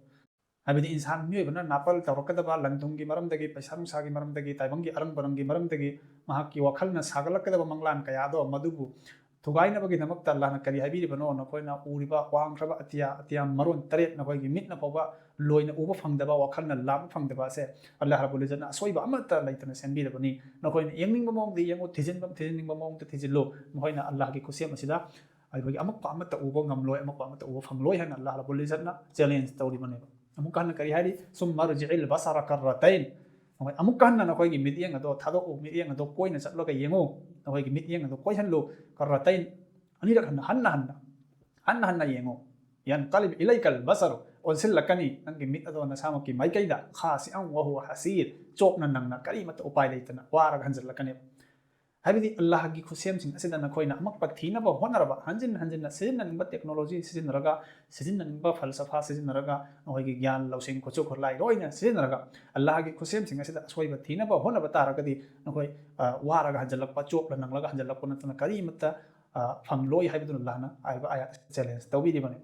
ꯍꯥꯏꯕꯗꯤ ꯏꯟꯁꯥꯟ ꯃꯤꯑꯣꯏꯕꯅ ꯅꯥꯄꯜ ꯇꯧꯔꯛꯀꯗꯕ, ꯂꯟ ꯊꯨꯝꯒꯤ ꯃꯔꯝꯗꯒꯤ, ꯄꯩꯁꯥ ꯅꯨꯡꯁꯥꯒꯤ ꯃꯔꯝꯗꯒꯤ, ꯇꯥꯏꯕꯪꯒꯤ ꯑꯔꯪ ꯕꯔꯪꯒꯤ ꯃꯔꯝꯗꯒꯤ ꯃꯍꯥꯛꯀꯤ ꯋꯥꯈꯜꯅ ꯁꯥꯒꯠꯂꯛꯀꯗꯕ ꯃꯪꯂꯥꯟ ꯀꯌꯥꯗꯣ, ꯃꯗꯨꯕꯨ ꯊꯨꯒꯥꯏꯅꯕꯒꯤꯗꯃꯛꯇ ꯑꯜꯂꯥꯍꯅ ꯀꯔꯤ ꯍꯥꯏꯕꯤꯔꯤꯕꯅꯣ? ꯅꯈꯣꯏꯅ ꯎꯔꯤꯕ ꯋꯥꯡꯈ꯭ꯔꯕ ꯑꯇꯤꯌꯥ, ꯑꯇꯤꯌꯥ ꯃꯔꯣꯟ ꯇꯔꯦꯠ, ꯅꯈꯣꯏꯒꯤ ꯃꯤꯠꯅ ꯐꯥꯎꯕ ꯂꯣꯏꯅ ꯎꯕ ꯐꯪꯗꯕ, ꯋꯥꯈꯜꯅ ꯂꯥꯝꯕ ꯐꯪꯗꯕ ꯑꯁꯦ ꯑꯜꯂꯥꯍ ꯔꯕꯨꯜ ꯏꯖꯠꯅ ꯑꯁꯣꯏꯕ ꯑꯃꯠꯇ ꯂꯩꯇꯅ ꯁꯦꯝꯕꯤꯔꯕꯅꯤ꯫ ꯅꯈꯣꯏꯅ ꯌꯦꯡꯅꯤꯡꯕ ꯃꯑꯣꯡꯗ ꯌꯦꯡꯉꯨ, ꯊꯤꯖꯤꯟꯕ, ꯊꯤꯖꯤꯟꯅꯤꯡꯕ ꯃꯑꯣꯡꯗ ꯊꯤꯖꯤꯜꯂꯨ꯫ ꯃꯈꯣꯏꯅ ꯑꯜꯂꯥꯍꯒꯤ ꯈꯨꯠꯁꯦꯝ ꯑꯁꯤꯗ ꯑꯩꯈꯣꯏꯒꯤ ꯑꯃꯛꯄ ꯑꯃꯠꯇ ꯎꯕ ꯉꯝꯂꯣꯏ, ꯑꯃꯛꯄ ꯑꯃꯠꯇ ꯎꯕ ꯐꯪꯂꯣꯏ ꯍꯥꯏꯅ ꯑꯜꯂꯥꯍ ꯔꯕꯨꯜ ꯏꯖꯠꯅ ꯆꯦꯂꯦꯟꯖ ꯇꯧꯔꯤꯕꯅꯦꯕ꯫ ꯑꯃꯨꯛꯀ ꯍꯟꯅ ꯀꯔꯤ ꯍꯥꯏꯔꯤ? ꯁꯨꯝꯃ ꯔꯨꯖꯤꯏꯜ ꯕꯁꯥꯔ ꯀꯔꯔꯇꯩꯟ꯫ ꯅꯈꯣꯏ ꯑꯃꯨꯛꯀ ꯍꯟꯅ ꯅꯈꯣꯏꯒꯤ ꯃꯤꯠꯌꯦꯡ ꯑꯗꯣ ꯊꯥꯗꯣꯛꯎ, ꯃꯤꯠꯌꯦꯡ ꯑꯗꯣ ꯀꯣꯏꯅ ꯆꯠꯂꯒ ꯌꯦꯡꯉꯨ, ꯅꯈꯣꯏꯒꯤ ꯃꯤꯠꯌꯦꯡ ꯑꯗꯣ ꯀꯣꯏꯍꯜꯂꯨ꯫ ꯀꯔꯔꯇꯩꯟ, ꯑꯅꯤꯔꯛ ꯍꯟꯅ, ꯍꯟꯅ ꯍꯟꯅ, ꯍꯟꯅ ꯍꯟꯅ ꯌꯦꯡꯉꯨ꯫ ꯌꯟꯀꯂꯤꯕ ꯏꯂꯩꯀꯜ ꯕꯁꯔ, ꯑꯣꯟꯁꯤꯜꯂꯛꯀꯅꯤ ꯅꯪꯒꯤ ꯃꯤꯠ ꯑꯗꯣ ꯅꯁꯥꯃꯛꯀꯤ ꯃꯥꯏꯀꯩꯗ꯫ ꯈꯥꯁꯤꯑꯟ ꯋꯍꯨꯋ ꯍꯁꯤꯔ, ꯆꯣꯞꯅ ꯅꯪꯅ ꯀꯔꯤꯃꯠꯇ ꯎꯄꯥꯏ ꯂꯩꯇꯅ ꯋꯥꯔꯒ ꯍꯟꯖꯤꯜꯂꯛꯀꯅꯦꯕ꯫ ꯍꯥꯏꯕꯗꯤ ꯑꯜꯂꯥꯍꯒꯤ ꯈꯨꯠꯁꯦꯝꯁꯤꯡ ꯑꯁꯤꯗ ꯅꯈꯣꯏꯅ ꯑꯃꯛꯄ ꯊꯤꯅꯕ ꯍꯣꯠꯅꯔꯕ, ꯍꯟꯖꯤꯟ ꯍꯟꯖꯤꯟꯅ ꯁꯤꯖꯤꯟꯅꯅꯤꯡꯕ ꯇꯦꯛꯅꯣꯂꯣꯖꯤ ꯁꯤꯖꯤꯟꯅꯔꯒ, ꯁꯤꯖꯤꯟꯅꯅꯤꯡꯕ ꯐꯜꯁꯐꯥ ꯁꯤꯖꯤꯟꯅꯔꯒ, ꯅꯈꯣꯏꯒꯤ ꯒ꯭ꯌꯥꯟ ꯂꯧꯁꯤꯡ ꯈꯨꯠꯁꯨ ꯈꯨꯠꯂꯥꯏ ꯂꯣꯏꯅ ꯁꯤꯖꯤꯟꯅꯔꯒ ꯑꯜꯂꯥꯍꯒꯤ ꯈꯨꯠꯁꯦꯝꯁꯤꯡ ꯑꯁꯤꯗ ꯑꯁꯣꯏꯕ ꯊꯤꯅꯕ ꯍꯣꯠꯅꯕ ꯇꯥꯔꯒꯗꯤ ꯅꯈꯣꯏ, ꯑ, ꯋꯥꯔꯒ ꯍꯟꯖꯤꯜꯂꯛꯄ, ꯆꯣꯞꯂ ꯅꯪꯂꯒ ꯍꯟꯖꯤꯜꯂꯛꯄ ꯅꯠꯇꯅ ꯀꯔꯤꯃꯠꯇ, ꯑ, ꯐꯪꯂꯣꯏ ꯍꯥꯏꯕꯗꯨꯅ ꯑꯜꯂꯥꯍꯅ ꯍꯥꯏꯔꯤꯕ ꯑꯥꯌꯥꯠ ꯑꯁꯤ ꯆꯦꯂꯦꯟꯖ ꯇꯧꯕꯤꯔꯤꯕꯅꯤ꯫